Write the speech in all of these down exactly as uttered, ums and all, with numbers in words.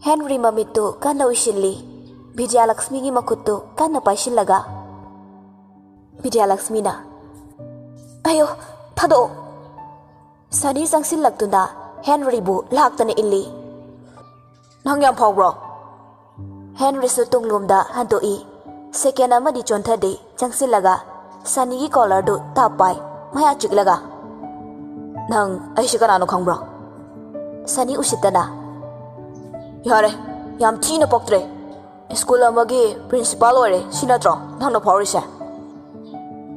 Henry ꯃꯃꯤꯠꯇꯨ ꯀꯟꯅ ꯎꯏꯁꯤꯜꯂꯤ꯫ ꯕꯤꯗ꯭ꯌꯥꯂꯛꯁꯃꯤꯒꯤ ꯃꯈꯨꯠꯇꯨ ꯀꯟꯅ ꯄꯥꯏꯁꯤꯜꯂꯒ꯫ ꯕꯤꯗ꯭ꯌꯥꯂꯛꯁꯃꯤꯅ, "ꯑꯌꯣ, ꯊꯥꯗꯣꯛꯑꯣ!" ꯁꯅꯤ ꯆꯪꯁꯤꯜꯂꯛꯇꯨꯅ ꯍꯦꯟꯔꯤꯕꯨ ꯂꯥꯛꯇꯅ ꯏꯜꯂꯤ꯫ "ꯅꯪ ꯌꯥꯝ ꯐꯥꯎꯕ꯭ꯔꯣ?" ꯍꯦꯟꯔꯤꯁꯨ ꯇꯨꯡꯂꯣꯝꯗ ꯍꯟꯗꯣꯛꯏ꯫ ꯁꯦꯀꯦꯟ ꯑꯃꯗꯤ ꯆꯣꯟꯊꯗꯦ꯫ ꯆꯪꯁꯤꯜꯂꯒ ꯁꯅꯤꯒꯤ ꯀꯣꯂꯔꯗꯨ ꯇꯥꯞ ꯄꯥꯏ, ꯃꯌꯥ ꯆꯤꯛꯂꯒ꯫ "ꯅꯪ ꯑꯩꯁꯤ ꯀꯅꯥꯅꯣ ꯈꯪꯕ꯭ꯔꯣ?" ꯁꯅꯤ ꯎꯁꯤꯠꯇꯅ꯫ "ꯌꯥꯔꯦ, ꯌꯥꯝ ꯊꯤꯅ ꯄꯛꯇ꯭ꯔꯦ꯫ ꯁ꯭ꯀꯨꯜ ꯑꯃꯒꯤ ꯄ꯭ꯔꯤꯟꯁꯤꯄꯥꯜ ꯑꯣꯏꯔꯦ, ꯁꯤ ꯅꯠꯇ꯭ꯔꯣ ꯅꯪꯅ ꯐꯥꯎꯔꯤꯁꯦ?"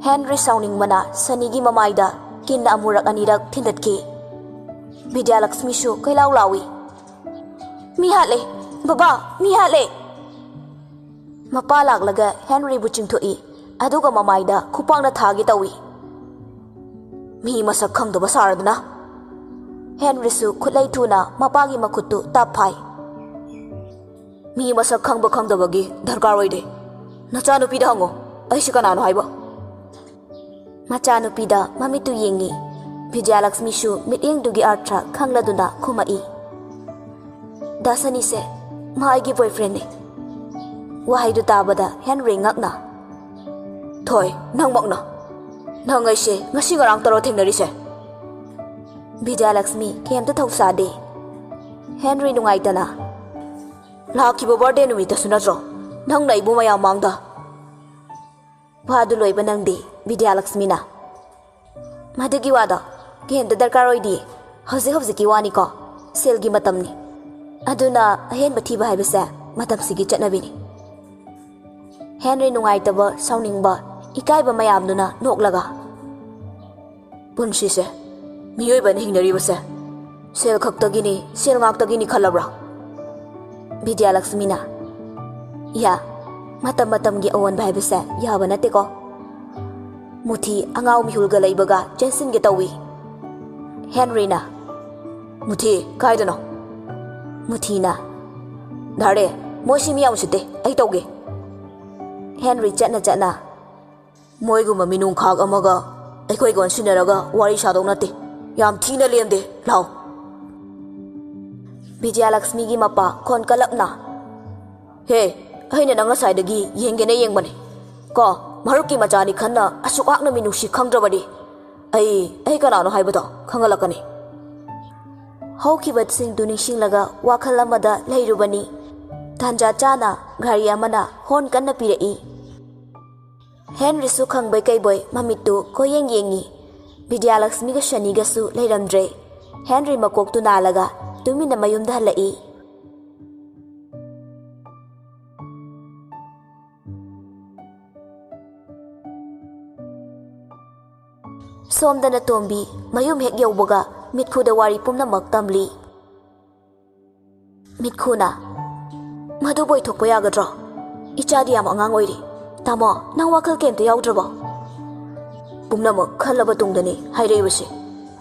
ꯍꯦꯟꯔꯤ ꯁꯥꯎꯅꯤꯡꯕꯅ ꯁꯅꯤꯒꯤ ꯃꯃꯥꯏꯗ ꯀꯤꯟꯅ ꯑꯃꯨꯔꯛ ꯑꯅꯤꯔꯛ ꯊꯤꯟꯗꯠꯈꯤ꯫ ꯕꯤꯗ꯭ꯌꯥꯂꯛꯁꯃꯤꯁꯨ ꯀꯣꯏꯂꯥꯎ ꯂꯥꯎꯏ꯫ "ꯃꯤ ꯍꯥꯠꯂꯦ! ꯕꯕꯥ, ꯃꯤ ꯍꯥꯠꯂꯦ!" ꯃꯄꯥ ꯂꯥꯛꯂꯒ ꯍꯦꯟꯔꯤꯕꯨ ꯆꯤꯡꯊꯣꯛꯏ, ꯑꯗꯨꯒ ꯃꯃꯥꯏꯗ ꯈꯨꯄꯥꯛꯅ ꯊꯥꯒꯦ ꯇꯧꯏ꯫ "ꯃꯤ ꯃꯁꯛ ꯈꯪꯗꯕ ꯁꯥꯔꯗꯅ!" ꯍꯦꯟꯔꯤꯁꯨ ꯈꯨꯠꯂꯩ ꯊꯨꯅ ꯃꯄꯥꯒꯤ ꯃꯈꯨꯠꯇꯨ ꯇꯞ ꯐꯥꯏ꯫ "ꯃꯤ ꯃꯁꯛ ꯈꯪꯕ ꯈꯪꯗꯕꯒꯤ ꯗꯔꯀꯥꯔ ꯑꯣꯏꯗꯦ꯫ ꯅꯆꯥꯅꯨꯄꯤꯗ ꯍꯪꯉꯣ, ꯑꯩꯁꯤ ꯀꯅꯥꯅꯣ ꯍꯥꯏꯕ?" ꯃꯆꯥꯅꯨꯄꯤꯗ ꯃꯃꯤꯠꯇꯨ ꯌꯦꯡꯉꯤ꯫ ꯕꯤꯗ꯭ꯌꯥꯂꯛꯁꯃꯤꯁꯨ ꯃꯤꯠꯌꯦꯡꯗꯨꯒꯤ ꯑꯔꯊ ꯈꯪꯂꯗꯨꯅ ꯈꯨꯝꯃꯛꯏ꯫ "ꯗꯥ ꯁꯅꯤꯁꯦ ꯃꯥ ꯑꯩꯒꯤ ꯕꯣꯏꯐ꯭ꯔꯦꯟꯅꯤ꯫" ꯋꯥꯍꯩꯗꯨ ꯇꯥꯕꯗ ꯍꯦꯟꯔꯤ ꯉꯛꯅ꯫ "ꯊꯣꯏ, ꯅꯪꯃꯛꯅ? ꯅꯪ ꯑꯩꯁꯦ ꯉꯁꯤ ꯉꯔꯥꯡ ꯇꯧꯔ ꯊꯦꯡꯅꯔꯤꯁꯦ?" ꯕꯤꯗ꯭ꯌꯥꯂꯛꯁꯃꯤ ꯀꯩꯝꯇ ꯊꯧꯁꯥꯗꯦ꯫ ꯍꯦꯟꯔꯤ ꯅꯨꯡꯉꯥꯏꯇꯅ꯫ "ꯂꯥꯛꯈꯤꯕ ꯕꯥꯔꯗꯦ ꯅꯨꯃꯤꯠꯇꯁꯨ ꯅꯠꯇ꯭ꯔꯣ ꯅꯪꯅ ꯑꯩꯕꯨ ꯃꯌꯥꯝ ꯃꯥꯡꯗ?" ꯋꯥꯗꯨ ꯂꯣꯏꯕ ꯅꯪꯗꯦ ꯕꯤꯗ꯭ꯌꯥꯂꯛꯁꯃꯤꯅ꯫ "ꯃꯗꯨꯒꯤ ꯋꯥꯗꯣ ꯀꯩꯝꯇ ꯗꯔꯀꯥꯔ ꯑꯣꯏꯗꯤꯌꯦ꯫ ꯍꯧꯖꯤꯛ ꯍꯧꯖꯤꯛꯀꯤ ꯋꯥꯅꯤꯀꯣ, ꯁꯦꯜꯒꯤ ꯃꯇꯝꯅꯤ꯫ ꯑꯗꯨꯅ ꯑꯍꯦꯟꯕ ꯊꯤꯕ ꯍꯥꯏꯕꯁꯦ ꯃꯇꯝꯁꯤꯒꯤ ꯆꯠꯅꯕꯤꯅꯤ꯫" ꯍꯦꯟꯔꯤ ꯅꯨꯡꯉꯥꯏꯇꯕ, ꯁꯥꯎꯅꯤꯡꯕ, ꯏꯀꯥꯏꯕ ꯃꯌꯥꯝꯗꯨꯅ ꯅꯣꯛꯂꯒ꯫ "ꯄꯨꯟꯁꯤꯁꯦ, ꯃꯤꯑꯣꯏꯕꯅ ꯍꯤꯡꯅꯔꯤꯕꯁꯦ ꯁꯦꯜ ꯈꯛꯇꯒꯤꯅꯤ, ꯁꯦꯜ ꯉꯥꯛꯇꯒꯤꯅꯤ ꯈꯜꯂꯕ꯭ꯔꯥ?" ꯕꯤꯗ꯭ꯌꯥꯂꯛꯁꯃꯤꯅ꯫ "ꯏꯌꯥ, ꯃꯇꯝ ꯃꯇꯝꯒꯤ ꯑꯑꯣꯟꯕ ꯍꯥꯏꯕꯁꯦ ꯌꯥꯕ ꯅꯠꯇꯦꯀꯣ꯫" ꯃꯨꯊꯤ ꯑꯉꯥꯎ ꯃꯤꯍꯨꯜꯒ ꯂꯩꯕꯒ ꯆꯦꯟꯁꯤꯟꯒꯦ ꯇꯧꯏ꯫ ꯍꯦꯟꯔꯤꯅ꯫ "ꯃꯨꯊꯤ, ꯀꯥꯏꯗꯅꯣ?" ꯃꯨꯊꯤꯅ꯫ "ꯗꯥꯔꯦ, ꯃꯣꯏꯁꯤ ꯃꯤ ꯌꯥꯝ ꯎꯁꯤꯠꯇꯦ, ꯑꯩ ꯇꯧꯒꯦ꯫" ꯍꯦꯟꯔꯤ ꯆꯠꯅ ꯆꯠꯅ꯫ "ꯃꯣꯏꯒꯨꯝꯕ ꯃꯤꯅꯨꯡꯈꯥꯛ ꯑꯃꯒ ꯑꯩꯈꯣꯏꯒ ꯑꯣꯟꯁꯤꯟꯅꯔꯒ ꯋꯥꯔꯤ ꯁꯥꯗꯧ ꯅꯠꯇꯦ꯫ ꯌꯥꯝ ꯊꯤꯅ ꯂꯦꯝꯗꯦ꯫ ꯂꯥꯎ꯫" ꯕꯤꯗ꯭ꯌꯥꯂꯛꯁꯃꯤꯒꯤ ꯃꯄꯥ ꯈꯣꯟ ꯀꯜꯂꯞꯅ, "ꯍꯦ, ꯑꯩꯅ ꯅꯪ ꯉꯁꯥꯏꯗꯒꯤ ꯌꯦꯡꯒꯦꯅ ꯌꯦꯡꯕꯅꯦ꯫ ꯀꯣ, ꯃꯔꯨꯞꯀꯤ ꯃꯆꯥꯅꯤ ꯈꯟꯅ ꯑꯁꯨꯛ ꯌꯥꯝꯅ ꯃꯤꯅꯨꯡꯁꯤ ꯈꯪꯗ꯭ꯔꯕꯗꯤ꯫ ꯑꯩ, ꯑꯩ ꯀꯅꯥꯅꯣ ꯍꯥꯏꯕꯗꯣ ꯈꯪꯍꯜꯂꯛꯀꯅꯤ꯫" ꯍꯧꯈꯤꯕꯁꯤꯡꯗꯨ ꯅꯤꯡꯁꯤꯡꯂꯒ ꯋꯥꯈꯜ ꯑꯃꯗ ꯂꯩꯔꯨꯕꯅꯤ꯫ ꯇꯥꯟꯖꯥ ꯆꯥꯅ ꯒꯥꯔꯤ ꯑꯃꯅ ꯍꯣꯟ ꯀꯟꯅ ꯄꯤꯔꯛꯏ꯫ ꯍꯦꯟꯔꯤꯁꯨ ꯈꯪꯕꯣꯏ ꯀꯩꯕꯣꯏ ꯃꯃꯤꯠꯇꯨ ꯀꯣꯏꯌꯦꯡ ꯌꯦꯡꯉꯤ꯫ ꯕꯤꯗ꯭ꯌꯥꯂꯛꯁꯃꯤꯒ ꯁꯅꯤꯒꯁꯨ ꯂꯩꯔꯝꯗ꯭ꯔꯦ꯫ ꯍꯦꯟꯔꯤ ꯃꯀꯣꯛꯇꯨ ꯅꯥꯜꯂꯒ ꯇꯨꯃꯤꯟꯅ ꯃꯌꯨꯝꯗ ꯍꯜꯂꯛꯏ꯫ ꯁꯣꯝꯗꯅ ꯇꯣꯝꯕꯤ ꯃꯌꯨꯝ ꯍꯦꯛ ꯌꯧꯕꯒ ꯃꯤꯠꯈꯨꯗ ꯋꯥꯔꯤ ꯄꯨꯝꯅꯃꯛ ꯇꯝꯂꯤ꯫ ꯃꯤꯠꯈꯨꯅ, "ꯃꯗꯨꯕꯨ ꯑꯣꯏꯊꯣꯛꯄ ꯌꯥꯒꯗ꯭ꯔꯣ? ꯏꯆꯥꯗꯤ ꯌꯥꯝ ꯑꯉꯥꯡ ꯑꯣꯏꯔꯤ꯫ ꯇꯥꯃꯣ, ꯅꯪ ꯋꯥꯈꯜ ꯀꯩꯝꯇ ꯌꯥꯎꯗ꯭ꯔꯕꯣ?" "ꯄꯨꯝꯅꯃꯛ ꯈꯜꯂꯕ ꯇꯨꯡꯗꯅꯤ ꯍꯥꯏꯔꯛꯏꯕꯁꯦ꯫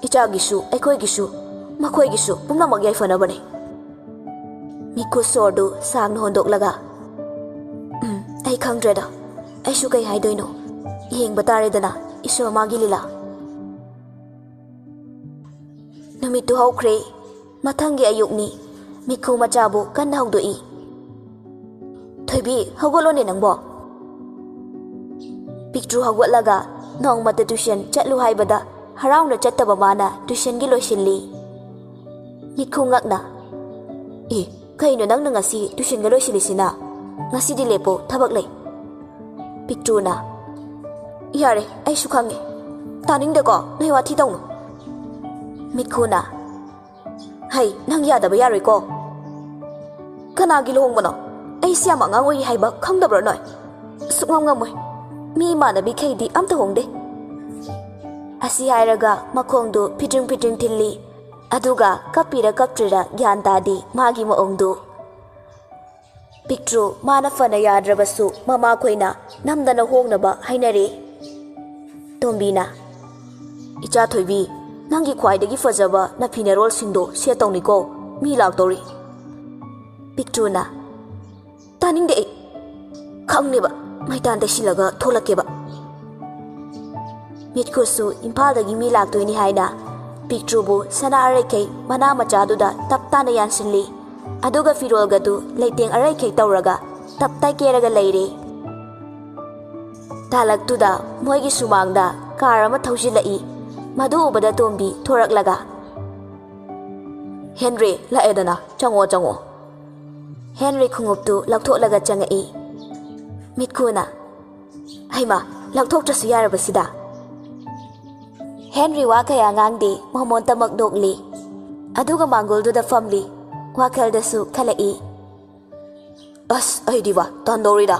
ꯏꯆꯥꯒꯤꯁꯨ, ꯑꯩꯈꯣꯏꯒꯤꯁꯨ, ꯃꯈꯣꯏꯒꯤꯁꯨ ꯄꯨꯝꯅꯃꯛ ꯌꯥꯏꯐꯅꯕꯅꯤ꯫" ꯃꯤꯠꯈꯨ ꯁꯣꯔꯗꯨ ꯁꯥꯡꯅ ꯍꯣꯟꯗꯣꯛꯂꯒ, "ꯎꯝ, ꯑꯩ ꯈꯪꯗ꯭ꯔꯦꯗ꯫ ꯑꯩꯁꯨ ꯀꯩ ꯍꯥꯏꯗꯣꯏꯅꯣ? ꯌꯦꯡꯕ ꯇꯥꯔꯦꯗꯅ, ꯏꯁꯣꯔ ꯃꯥꯒꯤ ꯂꯤꯂꯥ꯫" ꯅꯨꯃꯤꯠꯇꯨ ꯍꯧꯈ꯭ꯔꯦ꯫ ꯃꯊꯪꯒꯤ ꯑꯌꯨꯛꯅꯤ꯫ ꯃꯤꯠꯈꯨ ꯃꯆꯥꯕꯨ ꯀꯟꯅ ꯍꯧꯗꯣꯛꯏ꯫ "ꯊꯣꯏꯕꯤ, ꯍꯧꯒꯠꯂꯣꯅꯦ ꯅꯪꯕꯣ꯫" ꯄꯤꯛꯇ꯭ꯔꯨ ꯍꯧꯒꯠꯂꯒ ꯅꯣꯡꯃꯇ ꯇ꯭ꯌꯨꯁꯟ ꯆꯠꯂꯨ ꯍꯥꯏꯕꯗ ꯍꯔꯥꯎꯅ ꯆꯠꯇꯕ ꯃꯥꯅ ꯇ꯭ꯌꯨꯁꯟꯒꯤ ꯂꯣꯏꯁꯤꯜꯂꯤ꯫ ꯃꯤꯠꯈꯨ ꯉꯛꯅ, "ꯑꯦ, ꯀꯩꯅꯣ ꯅꯪꯅ ꯉꯁꯤ ꯇ꯭ꯌꯨꯁꯟꯒ ꯂꯣꯏꯁꯤꯜꯂꯤꯁꯤꯅ? ꯉꯁꯤꯗꯤ ꯂꯦꯞꯄꯣ, ꯊꯕꯛ ꯂꯩ꯫" ꯄꯤꯛꯇ꯭ꯔꯨꯅ, "ꯌꯥꯔꯦ, ꯑꯩꯁꯨ ꯈꯪꯉꯦ꯫ ꯇꯥꯅꯤꯡꯗꯦꯀꯣ, ꯅꯣꯏ ꯋꯥꯊꯤ ꯇꯧꯅꯨ꯫" ꯃꯤꯠꯈꯨꯅ, "ꯍꯩ, ꯅꯪ ꯌꯥꯗꯕ ꯌꯥꯔꯣꯏꯀꯣ꯫" "ꯀꯅꯥꯒꯤ ꯂꯨꯍꯣꯡꯕꯅꯣ? ꯑꯩꯁꯦ ꯌꯥꯝ ꯑꯉꯥꯡ ꯑꯣꯏꯔꯤ ꯍꯥꯏꯕ ꯈꯪꯗꯕ꯭ꯔꯣ ꯅꯣꯏ? ꯁꯨꯛꯉꯝ ꯉꯝꯃꯣꯏ꯫ ꯃꯤ ꯏꯃꯥꯟꯅꯕꯤꯈꯩꯗꯤ ꯑꯝꯇ ꯍꯣꯡꯗꯦ꯫" ꯑꯁꯤ ꯍꯥꯏꯔꯒ ꯃꯈꯣꯡꯗꯨ ꯐꯤꯇ꯭ꯔꯤꯡ ꯐꯤꯇ꯭ꯔꯤꯡ ꯊꯤꯜꯂꯤ꯫ ꯑꯗꯨꯒ ꯀꯞꯄꯤꯔ ꯀꯞꯇ꯭ꯔꯤꯔ ꯒ꯭ꯌꯥꯟ ꯇꯥꯗꯦ ꯃꯥꯒꯤ ꯃꯑꯣꯡꯗꯨ꯫ ꯄꯤꯛꯇ꯭ꯔꯨ ꯃꯥꯅ ꯐꯅ ꯌꯥꯗ꯭ꯔꯕꯁꯨ ꯃꯃꯥꯈꯣꯏꯅ ꯅꯝꯗꯅ ꯍꯣꯡꯅꯕ ꯍꯥꯏꯅꯔꯦ꯫ ꯇꯣꯝꯕꯤꯅ, "ꯏꯆꯥ ꯊꯣꯏꯕꯤ, ꯅꯪꯒꯤ ꯈ꯭ꯋꯥꯏꯗꯒꯤ ꯐꯖꯕ ꯅꯐꯤ ꯅꯔꯣꯜꯁꯤꯡꯗꯣ ꯁꯦꯠꯇꯧꯅꯤꯀꯣ, ꯃꯤ ꯂꯥꯛꯇꯧꯔꯤ꯫" ꯄꯤꯛꯇ꯭ꯔꯨꯅ, "ꯇꯥꯅꯤꯡꯗꯦ ꯑꯩ꯫ ꯈꯪꯅꯦꯕ, ꯃꯩꯇꯥꯟ ꯇꯩꯁꯤꯜꯂꯒ ꯊꯣꯛꯂꯛꯀꯦꯕ꯫" ꯃꯤꯠꯈꯨꯁꯨ ꯏꯝꯐꯥꯜꯗꯒꯤ ꯃꯤ ꯂꯥꯛꯇꯣꯏꯅꯤ ꯍꯥꯏꯅ ꯄꯤꯛꯇ꯭ꯔꯨꯕꯨ ꯁꯅꯥ ꯑꯔꯩꯈꯩ ꯃꯅꯥ ꯃꯆꯥꯗꯨꯗ ꯇꯞ ꯇꯥꯅ ꯌꯥꯟꯁꯤꯜꯂꯤ꯫ ꯑꯗꯨꯒ ꯐꯤꯔꯣꯜꯒꯗꯨ ꯂꯩꯇꯦꯡ ꯑꯔꯩꯈꯩ ꯇꯧꯔꯒ ꯇꯞ ꯇꯥꯏ ꯀꯦꯔꯒ ꯂꯩꯔꯦ꯫ ꯇꯥꯂꯛꯇꯨꯗ ꯃꯣꯏꯒꯤ ꯁꯨꯃꯥꯡꯗ ꯀꯥꯔ ꯑꯃ ꯊꯧꯖꯤꯜꯂꯛꯏ꯫ ꯃꯗꯨ ꯎꯕꯗ ꯇꯣꯝꯕꯤ ꯊꯣꯔꯛꯂꯒ, "ꯍꯦꯟꯔꯤ, ꯂꯥꯛꯑꯦꯗꯅ, ꯆꯪꯉꯣ, ꯆꯪꯉꯣ꯫" ꯍꯦꯟꯔꯤ ꯈꯣꯡꯎꯞꯇꯨ ꯂꯧꯊꯣꯛꯂꯒ ꯆꯪꯉꯛꯏ꯫ ꯃꯤꯠꯈꯨꯅ, "ꯍꯩꯃꯥ, ꯂꯧꯊꯣꯛꯇ꯭ꯔꯁꯨ ꯌꯥꯔꯕꯁꯤꯗ?" ꯍꯦꯟꯔꯤ ꯋꯥ ꯀꯌꯥ ꯉꯥꯡꯗꯦ, ꯃꯃꯣꯟꯇꯃꯛ ꯅꯣꯛꯂꯤ꯫ ꯑꯗꯨꯒ ꯃꯥꯡꯒꯣꯜꯗꯨꯗ ꯐꯝꯂꯤ꯫ ꯋꯥꯈꯜꯗꯁꯨ ꯈꯜꯂꯛꯏ꯫ "ꯑꯁ, ꯑꯩꯗꯤ ꯋꯥ ꯇꯟꯗꯧꯔꯤꯗ꯫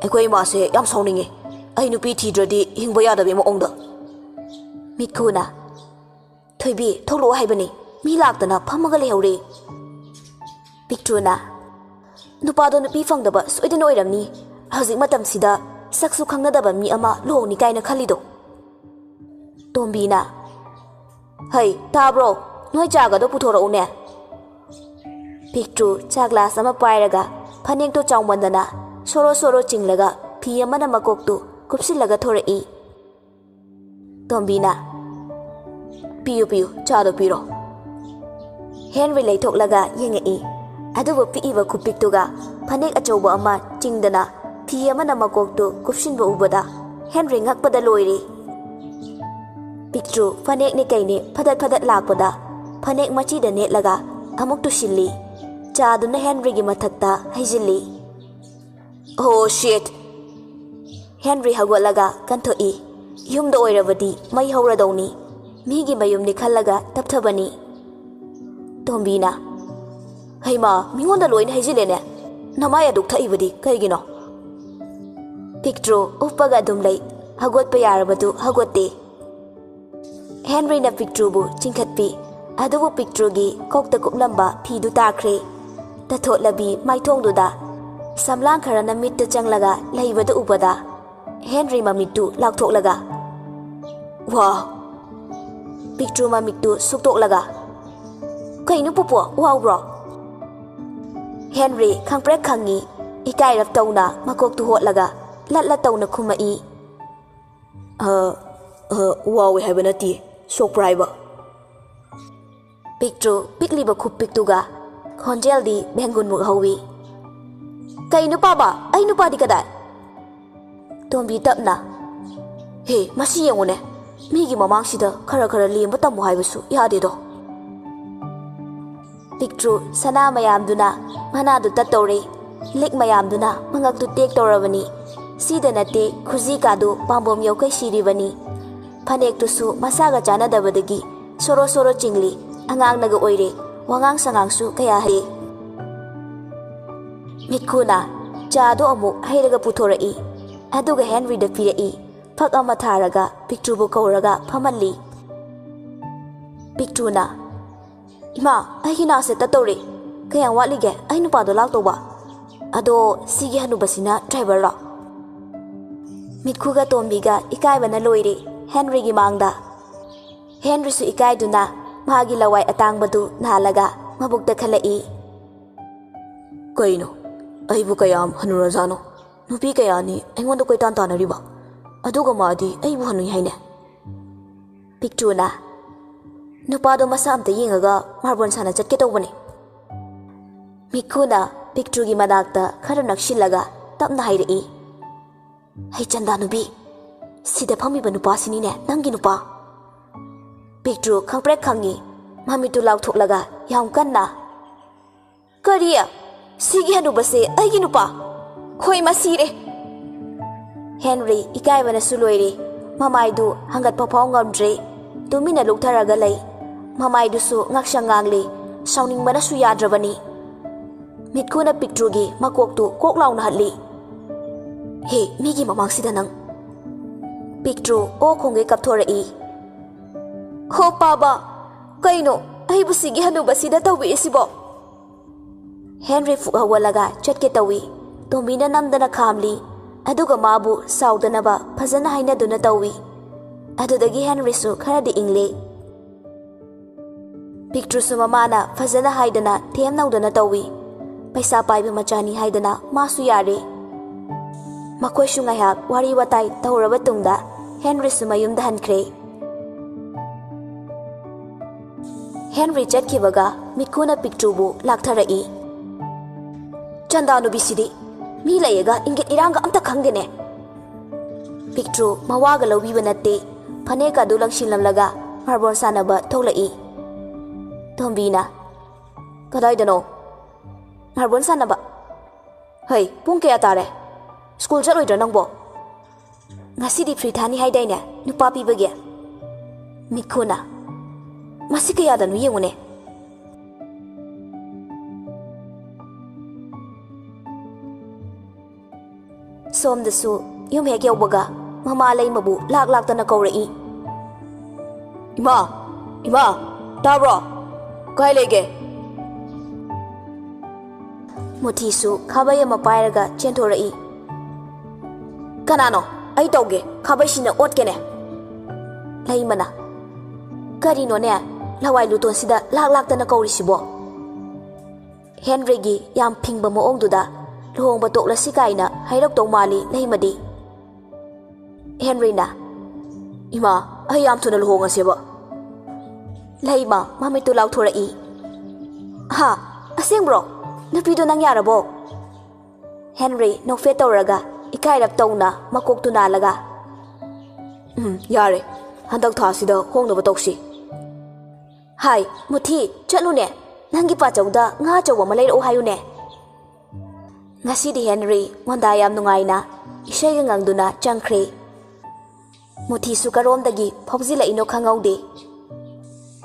ꯑꯩꯈꯣꯏ ꯏꯃꯥꯁꯦ ꯌꯥꯝ ꯁꯥꯎꯅꯤꯡꯉꯦ꯫ ꯑꯩ ꯅꯨꯄꯤ ꯊꯤꯗ꯭ꯔꯗꯤ ꯍꯤꯡꯕ ꯌꯥꯗꯕꯒꯤ ꯃꯑꯣꯡꯗ꯫" ꯃꯤꯠꯈꯨꯅ, "ꯊꯣꯏꯕꯤ, ꯊꯣꯛꯂꯛꯑꯣ ꯍꯥꯏꯕꯅꯤ꯫ ꯃꯤ ꯂꯥꯛꯇꯅ ꯐꯝꯃꯒ ꯂꯩꯍꯧꯔꯦ꯫" ꯄꯤꯛꯇ꯭ꯔꯨꯅ, "ꯅꯨꯄꯥꯗꯣ ꯅꯨꯄꯤ ꯐꯪꯗꯕ ꯁꯣꯏꯗꯅ ꯑꯣꯏꯔꯝꯅꯤ꯫ ꯍꯧꯖꯤꯛ ꯃꯇꯝꯁꯤꯗ ꯁꯛꯁꯨ ꯈꯪꯅꯗꯕ ꯃꯤ ꯑꯃ ꯂꯨꯍꯣꯡꯅꯤ ꯀꯥꯏꯅ ꯈꯜꯂꯤꯗꯣ꯫" ꯇꯣꯝꯕꯤꯅ, "ꯍꯩ, ꯇꯥꯕ꯭ꯔꯣ? ꯅꯣꯏ ꯆꯥꯒꯗꯣ ꯄꯨꯊꯣꯔꯛꯎꯅꯦ꯫" ꯄꯤꯛꯇ꯭ꯔꯨ ꯆꯥ ꯒ꯭ꯂꯥꯁ ꯑꯃ ꯄꯥꯏꯔꯒ ꯐꯅꯦꯛꯇꯣ ꯆꯥꯎꯃꯟꯗꯅ ꯁꯣꯔꯣ ꯁꯣꯔꯣ ꯆꯤꯡꯂꯒ ꯐꯤ ꯑꯃꯅ ꯃꯀꯣꯛꯇꯨ ꯀꯨꯞꯁꯤꯜꯂꯒ ꯊꯣꯔꯛꯏ꯫ ꯇꯣꯝꯕꯤꯅ, "ꯄꯤꯌꯨ, ꯄꯤꯌꯨ, ꯆꯥꯗꯣ ꯄꯤꯔꯣ꯫" ꯍꯦꯟꯔꯤ ꯂꯩꯊꯣꯛꯂꯒ ꯌꯦꯡꯉꯛꯏ꯫ ꯑꯗꯨꯕꯨ ꯄꯤꯛꯏꯕ ꯈꯨꯄꯤꯛꯇꯨꯒ ꯐꯅꯦꯛ ꯑꯆꯧꯕ ꯑꯃ ꯆꯤꯡꯗꯅ ꯐꯤ ꯑꯃꯅ ꯃꯀꯣꯛꯇꯨ ꯀꯨꯞꯁꯤꯟꯕ ꯎꯕꯗ ꯍꯦꯟꯔꯤ ꯉꯛꯄꯗ ꯂꯣꯏꯔꯦ꯫ ꯄꯤꯛꯇ꯭ꯔꯨ ꯐꯅꯦꯛꯅꯦ ꯀꯩꯅꯦ ꯐꯗꯠ ꯐꯗꯠ ꯂꯥꯛꯄꯗ ꯐꯅꯦꯛ ꯃꯆꯤꯗ ꯅꯦꯠꯂꯒ ꯑꯃꯨꯛ ꯇꯨꯁꯤꯜꯂꯤ꯫ ꯆꯥꯗꯨꯅ ꯍꯦꯟꯔꯤꯒꯤ ꯃꯊꯛꯇ ꯍꯩꯖꯤꯜꯂꯤ꯫ "Oh shit!" ꯍꯦꯟꯔꯤ ꯍꯧꯒꯠꯂꯒ ꯀꯟꯊꯣꯛꯏ꯫ ꯌꯨꯝꯗ ꯑꯣꯏꯔꯕꯗꯤ ꯃꯩ ꯍꯧꯔꯗꯧꯅꯤ꯫ ꯃꯤꯒꯤ ꯃꯌꯨꯝꯅꯤ ꯈꯜꯂꯒ ꯇꯞꯊꯕꯅꯤ꯫ ꯇꯣꯝꯕꯤꯅ, "ꯍꯩꯃꯥ, ꯃꯤꯉꯣꯟꯗ ꯂꯣꯏꯅ ꯍꯩꯖꯤꯜꯂꯦꯅꯦ꯫ ꯅꯃꯥꯏ ꯑꯗꯨꯛ ꯊꯛꯏꯕꯗꯤ ꯀꯩꯒꯤꯅꯣ?" ꯄꯤꯛꯇ꯭ꯔꯨ ꯎꯞꯄꯒ ꯑꯗꯨꯝ ꯂꯩ꯫ ꯍꯧꯒꯠꯄ ꯌꯥꯔꯕꯗꯨ ꯍꯧꯒꯠꯇꯦ꯫ ꯍꯦꯟꯔꯤꯅ ꯄꯤꯛꯇ꯭ꯔꯨꯕꯨ ꯆꯤꯡꯈꯠꯄꯤ꯫ ꯑꯗꯨꯕꯨ ꯄꯤꯛꯇ꯭ꯔꯨꯒꯤ ꯀꯣꯛꯇ ꯀꯨꯞꯂꯝꯕ ꯐꯤꯗꯨ ꯇꯥꯈ꯭ꯔꯦ꯫ ꯇꯊꯣꯠꯂꯕꯤ ꯃꯥꯏꯊꯣꯡꯗꯨꯗ ꯁꯝꯂꯥꯡ ꯈꯔꯅ ꯃꯤꯠꯇ ꯆꯪꯂꯒ ꯂꯩꯕꯗꯨ ꯎꯕꯗ ꯍꯦꯟꯔꯤ ꯃꯃꯤꯠꯇꯨ ꯂꯥꯎꯊꯣꯛꯂꯒ, "ꯋꯥ!" ꯄꯤꯛꯇ꯭ꯔꯨ ꯃꯃꯤꯠꯇꯨ ꯁꯨꯛꯇꯣꯛꯂꯒ, "ꯀꯩꯅꯣ ꯄꯨꯄꯨ, ꯋꯥꯎꯕ꯭ꯔꯣ?" ꯍꯦꯟꯔꯤ ꯈꯪꯄ꯭ꯔꯦꯛ ꯈꯪꯉꯤ꯫ ꯏꯀꯥꯏꯔꯞ ꯇꯧꯅ ꯃꯀꯣꯛꯇꯨ ꯍꯣꯠꯂꯒ ꯂꯠ ꯂꯠ ꯇꯧꯅ ꯈꯨꯝꯃꯛꯏ꯫ "ꯑ, ꯑ, ꯋꯥꯎꯋꯦ ꯍꯥꯏꯕ ꯅꯠꯇꯦ, ꯁꯣꯛꯄ꯭ꯔꯥ ꯍꯥꯏꯕ?" ꯄꯤꯛꯇ꯭ꯔꯨ ꯄꯤꯛꯂꯤꯕ ꯈꯨꯞꯄꯤꯛꯇꯨꯒ ꯈꯣꯟꯖꯦꯜꯗꯤ ꯚꯦꯡꯒꯨꯟꯃꯨꯛ ꯍꯧꯏ꯫ "ꯀꯩꯅꯣ ꯄꯥꯕ, ꯑꯩ ꯅꯨꯄꯥꯗꯤ ꯀꯗꯥꯏ?" ꯇꯣꯝꯕꯤ ꯇꯞꯅ, "ꯍꯦ, ꯃꯁꯤ ꯌꯦꯡꯉꯨꯅꯦ, ꯃꯤꯒꯤ ꯃꯃꯥꯡꯁꯤꯗ ꯈꯔ ꯈꯔ ꯂꯦꯝꯕ ꯇꯝꯃꯨ ꯍꯥꯏꯕꯁꯨ ꯌꯥꯗꯦꯗꯣ꯫" ꯄꯤꯛꯇ꯭ꯔꯨ ꯁꯅꯥ ꯃꯌꯥꯝꯗꯨꯅ ꯃꯅꯥꯗꯨ ꯇꯠꯇꯧꯔꯦ꯫ ꯂꯤꯛ ꯃꯌꯥꯝꯗꯨꯅ ꯃꯉꯛꯇꯨ ꯇꯦꯛꯇꯧꯔꯕꯅꯤ꯫ ꯁꯤꯗ ꯅꯠꯇꯦ, ꯈꯨꯖꯤ ꯀꯥꯗꯨ ꯄꯥꯝꯕꯣꯝ ꯌꯧꯈꯩ ꯁꯤꯔꯤꯕꯅꯤ꯫ ꯐꯅꯦꯛꯇꯨꯁꯨ ꯃꯁꯥꯒ ꯆꯥꯟꯅꯗꯕꯗꯒꯤ ꯁꯣꯔꯣ ꯁꯣꯔꯣ ꯆꯤꯡꯂꯤ꯫ ꯑꯉꯥꯡꯅꯒ ꯑꯣꯏꯔꯦ꯫ ꯋꯥꯉꯥꯡ ꯁꯉꯥꯡꯁꯨ ꯀꯌꯥ ꯍꯩ꯫ ꯃꯤꯠꯈꯨꯅ ꯆꯥꯗꯣ ꯑꯃꯨꯛ ꯍꯩꯔꯒ ꯄꯨꯊꯣꯔꯛꯏ꯫ ꯑꯗꯨꯒ ꯍꯦꯟꯔꯤꯗ ꯄꯤꯔꯛꯏ꯫ ꯐꯛ ꯑꯃ ꯊꯥꯔꯒ ꯄꯤꯛꯇ꯭ꯔꯨꯕꯨ ꯀꯧꯔꯒ ꯐꯝꯍꯜꯂꯤ꯫ ꯄꯤꯛꯇ꯭ꯔꯨꯅ, "ꯏꯃꯥ, ꯑꯩꯒꯤ ꯅꯥꯁꯦ ꯇꯠꯇꯧꯔꯦ꯫ ꯀꯌꯥꯝ ꯋꯥꯠꯂꯤꯒꯦ ꯑꯩ ꯅꯨꯄꯥꯗꯣ ꯂꯥꯛꯇꯧꯕ? ꯑꯗꯣ ꯁꯤꯒꯤ ꯍꯅꯨꯕꯁꯤꯅ ꯗ꯭ꯔꯥꯏꯚꯔꯔꯣ?" ꯃꯤꯠꯈꯨꯒ ꯇꯣꯝꯕꯤꯒ ꯏꯀꯥꯏꯕꯅ ꯂꯣꯏꯔꯦ ꯍꯦꯟꯔꯤꯒꯤ ꯃꯥꯡꯗ꯫ ꯍꯦꯟꯔꯤꯁꯨ ꯏꯀꯥꯏꯗꯨꯅ ꯃꯥꯒꯤ ꯂꯋꯥꯏ ꯑꯇꯥꯡꯕꯗꯨ ꯅꯥꯜꯂꯒ ꯃꯕꯨꯛꯇ ꯈꯜꯂꯛꯏ꯫ "ꯀꯩꯅꯣ? ꯑꯩꯕꯨ ꯀꯌꯥꯝ ꯍꯅꯨꯔꯖꯥꯠꯅꯣ? ꯅꯨꯄꯤ ꯀꯌꯥꯅꯤ ꯑꯩꯉꯣꯟꯗ ꯀꯣꯏꯇꯥꯟ ꯇꯥꯟꯅꯔꯤꯕ? ꯑꯗꯨꯒ ꯃꯥꯗꯤ ꯑꯩꯕꯨ ꯍꯅꯨꯏ ꯍꯥꯏꯅꯦ?" ꯄꯤꯛꯇ꯭ꯔꯨꯅ, "ꯅꯨꯄꯥꯗꯣ ꯃꯁꯥ ꯑꯝꯇ ꯌꯦꯡꯉꯒ ꯃꯥꯔꯕꯣꯜ ꯁꯥꯟꯅ ꯆꯠꯀꯦ ꯇꯧꯕꯅꯦ꯫" ꯃꯤꯠꯈꯨꯅ ꯄꯤꯛꯇ꯭ꯔꯨꯒꯤ ꯃꯅꯥꯛꯇ ꯈꯔ ꯅꯛꯁꯤꯜꯂꯒ ꯇꯞꯅ ꯍꯥꯏꯔꯛꯏ꯫ "ꯍꯩ ꯆꯟꯗꯥ ꯅꯨꯄꯤ, ꯁꯤꯗ ꯐꯝꯃꯤꯕ ꯅꯨꯄꯥꯁꯤꯅꯤꯅꯦ ꯅꯪꯒꯤ ꯅꯨꯄꯥ?" ꯄꯤꯛꯇ꯭ꯔꯨ ꯈꯪꯄ꯭ꯔꯦꯛ ꯈꯪꯉꯤ꯫ ꯃꯃꯤꯠꯇꯨ ꯂꯥꯎꯊꯣꯛꯂꯒ ꯌꯥꯝ ꯀꯟꯅ, "ꯀꯔꯤ? ꯁꯤꯒꯤ ꯍꯅꯨꯕꯁꯦ ꯑꯩꯒꯤ ꯅꯨꯄꯥ? ꯍꯣꯏ, ꯃꯁꯤꯔꯦ!" ꯍꯦꯟꯔꯤ ꯏꯀꯥꯏꯕꯅꯁꯨ ꯂꯣꯏꯔꯦ꯫ ꯃꯃꯥꯏꯗꯨ ꯍꯪꯒꯠꯄ ꯐꯥꯎ ꯉꯝꯗ꯭ꯔꯦ꯫ ꯇꯨꯃꯤꯟꯅ ꯂꯨꯛꯊꯔꯒ ꯂꯩ꯫ ꯃꯃꯥꯏꯗꯨꯁꯨ ꯉꯛꯁꯪ ꯉꯥꯡꯂꯤ꯫ ꯁꯥꯎꯅꯤꯡꯕꯅꯁꯨ ꯌꯥꯗ꯭ꯔꯕꯅꯤ꯫ ꯃꯤꯠꯈꯨꯅ ꯄꯤꯛꯇ꯭ꯔꯨꯒꯤ ꯃꯀꯣꯛꯇꯨ ꯀꯣꯛ ꯂꯥꯎꯅ ꯍꯠꯂꯤ꯫ "ꯍꯦ, ꯃꯤꯒꯤ ꯃꯃꯥꯡꯁꯤꯗ ꯅꯪ!" ꯄꯤꯛꯇ꯭ꯔꯨ ꯑꯣ ꯈꯣꯡꯒꯩ ꯀꯞꯊꯣꯔꯛꯏ꯫ "ꯍꯣ ꯄꯥꯕ, ꯀꯩꯅꯣ? ꯑꯩꯕꯨ ꯁꯤꯒꯤ ꯍꯅꯨꯕꯁꯤꯗ ꯇꯧꯕꯤꯔꯤꯁꯤꯕꯣ?" ꯍꯦꯟꯔꯤ ꯐꯨꯛ ꯍꯧꯒꯠꯂꯒ ꯆꯠꯀꯦ ꯇꯧꯏ꯫ ꯇꯣꯝꯕꯤꯅ ꯅꯝꯗꯅ ꯈꯥꯝꯂꯤ꯫ ꯑꯗꯨꯒ ꯃꯥꯕꯨ ꯁꯥꯎꯗꯅꯕ ꯐꯖꯅ ꯍꯥꯏꯅꯗꯨꯅ ꯇꯧꯏ꯫ ꯑꯗꯨꯗꯒꯤ ꯍꯦꯟꯔꯤꯁꯨ ꯈꯔꯗꯤ ꯏꯪꯂꯦ꯫ ꯄꯤꯛꯇ꯭ꯔꯨꯁꯨ ꯃꯃꯥꯅ ꯐꯖꯅ ꯍꯥꯏꯗꯅ ꯊꯦꯝ ꯅꯧꯗꯅ ꯇꯧꯏ꯫ ꯄꯩꯁꯥ ꯄꯥꯏꯕ ꯃꯆꯥꯅꯤ ꯍꯥꯏꯗꯅ ꯃꯥꯁꯨ ꯌꯥꯔꯦ꯫ ꯃꯈꯣꯏꯁꯨ ꯉꯥꯏꯍꯥꯛ ꯋꯥꯔꯤ ꯋꯥꯇꯥꯏ ꯇꯧꯔꯕ ꯇꯨꯡꯗ ꯍꯦꯟꯔꯤꯁꯨ ꯃꯌꯨꯝꯗ ꯍꯟꯈ꯭ꯔꯦ꯫ ꯍꯦꯟꯔꯤ ꯆꯠꯈꯤꯕꯒ ꯃꯤꯠꯈꯨꯅ ꯄꯤꯛꯇ꯭ꯔꯨꯕꯨ ꯂꯥꯛꯊꯔꯛꯏ꯫ "ꯆꯟꯗꯥ ꯅꯨꯄꯤꯁꯤꯗꯤ ꯃꯤ ꯂꯩꯔꯒ ꯏꯪꯒꯤꯠ ꯏꯔꯥꯡꯒ ꯑꯝꯇ ꯈꯪꯗꯦꯅꯦ꯫" ꯄꯤꯛꯇ꯭ꯔꯨ ꯃꯋꯥꯒ ꯂꯧꯕꯤꯕ ꯅꯠꯇꯦ, ꯐꯅꯦꯛ ꯑꯗꯨ ꯂꯪꯁꯤꯜꯂꯝꯂꯒ ꯃꯥꯔꯕꯣꯜ ꯁꯥꯟꯅꯕ ꯊꯣꯛꯂꯛꯏ꯫ ꯇꯣꯝꯕꯤꯅ, "ꯀꯗꯥꯏꯗꯅꯣ?" "ꯃꯥꯔꯕꯣꯜ ꯁꯥꯟꯅꯕ꯫" "ꯍꯩ, ꯄꯨꯡ ꯀꯌꯥ ꯇꯥꯔꯦ? ꯁ꯭ꯀꯨꯜ ꯆꯠꯂꯣꯏꯗ꯭ꯔꯣ ꯅꯪꯕꯣ?" "ꯉꯁꯤꯗꯤ ꯐ꯭ꯔꯤ ꯊꯥꯅꯤ ꯍꯥꯏꯗꯥꯏꯅꯦ, ꯅꯨꯄꯥ ꯄꯤꯕꯒꯤ?" ꯃꯤꯠꯈꯨꯅ, "ꯃꯁꯤ ꯀꯌꯥꯗꯅꯣ ꯌꯦꯡꯉꯨꯅꯦ꯫" ꯁꯣꯝꯗꯁꯨ ꯌꯨꯝ ꯍꯦꯛ ꯌꯧꯕꯒ ꯃꯃꯥ ꯂꯩꯃꯕꯨ ꯂꯥꯛ ꯂꯥꯛꯇꯅ ꯀꯧꯔꯛꯏ꯫ "ꯏꯃꯥ! ꯏꯃꯥ! ꯇꯥꯕ꯭ꯔꯣ? ꯀꯥꯏ ꯂꯩꯒꯦ?" ꯃꯨꯊꯤꯁꯨ ꯈꯥꯕꯩ ꯑꯃ ꯄꯥꯏꯔꯒ ꯆꯦꯟꯊꯣꯔꯛꯏ꯫ "ꯀꯅꯥꯅꯣ? ꯑꯩ ꯇꯧꯒꯦ, ꯈꯥꯕꯩꯁꯤꯅ ꯑꯣꯠꯀꯦꯅꯦ꯫" ꯂꯩꯃꯅ, "ꯀꯔꯤꯅꯣꯅꯦ, ꯂꯋꯥꯏ ꯂꯨꯇꯣꯟꯁꯤꯗ ꯂꯥꯛ ꯂꯥꯛꯇꯅ ꯀꯧꯔꯤꯁꯤꯕꯣ?" ꯍꯦꯟꯔꯤꯒꯤ ꯌꯥꯝ ꯐꯤꯡꯕ ꯃꯑꯣꯡꯗꯨꯗ ꯂꯨꯍꯣꯡꯕ ꯇꯣꯛꯂꯁꯤ ꯀꯥꯏꯅ ꯍꯥꯏꯔꯛꯇꯧ ꯃꯥꯜꯂꯤ ꯂꯩꯃꯗꯤ꯫ ꯍꯦꯟꯔꯤꯅ, "ꯏꯃꯥ, ꯑꯩ ꯌꯥꯝ ꯊꯨꯅ ꯂꯨꯍꯣꯡꯉꯁꯦꯕ꯫" ꯂꯩꯃ ꯃꯃꯤꯠꯇꯨ ꯂꯥꯎꯊꯣꯔꯛꯏ꯫ "ꯍꯥ? ꯑꯁꯦꯡꯕ꯭ꯔꯣ? ꯅꯨꯄꯤꯗꯣ ꯅꯪ ꯌꯥꯔꯕꯣ?" ꯍꯦꯟꯔꯤ ꯅꯣꯛꯐꯦꯠ ꯇꯧꯔꯒ ꯏꯀꯥꯏꯔꯞ ꯇꯧꯅ ꯃꯀꯣꯛꯇꯨ ꯅꯥꯜꯂꯒ, "ꯎꯝ, ꯌꯥꯔꯦ꯫ ꯍꯟꯗꯛ ꯊꯥꯁꯤꯗ ꯍꯣꯡꯅꯕ ꯇꯧꯁꯤ꯫" "ꯍꯥꯏ, ꯃꯨꯊꯤ, ꯆꯠꯂꯨꯅꯦ꯫ ꯅꯪꯒꯤ ꯄꯥꯆꯧꯗ ꯉꯥ ꯑꯆꯧꯕ ꯑꯃ ꯂꯩꯔꯛꯎ ꯍꯥꯏꯌꯨꯅꯦ꯫" ꯉꯁꯤꯗꯤ ꯍꯦꯟꯔꯤ ꯃꯣꯟꯗꯥ ꯌꯥꯝ ꯅꯨꯡꯉꯥꯏꯅ ꯏꯁꯩꯒ ꯉꯪꯗꯨꯅ ꯆꯪꯈ꯭ꯔꯦ꯫ ꯃꯨꯊꯤꯁꯨ ꯀꯔꯣꯝꯗꯒꯤ ꯐꯥꯎꯖꯤꯜꯂꯛꯏꯅꯣ ꯈꯪꯍꯧꯗꯦ꯫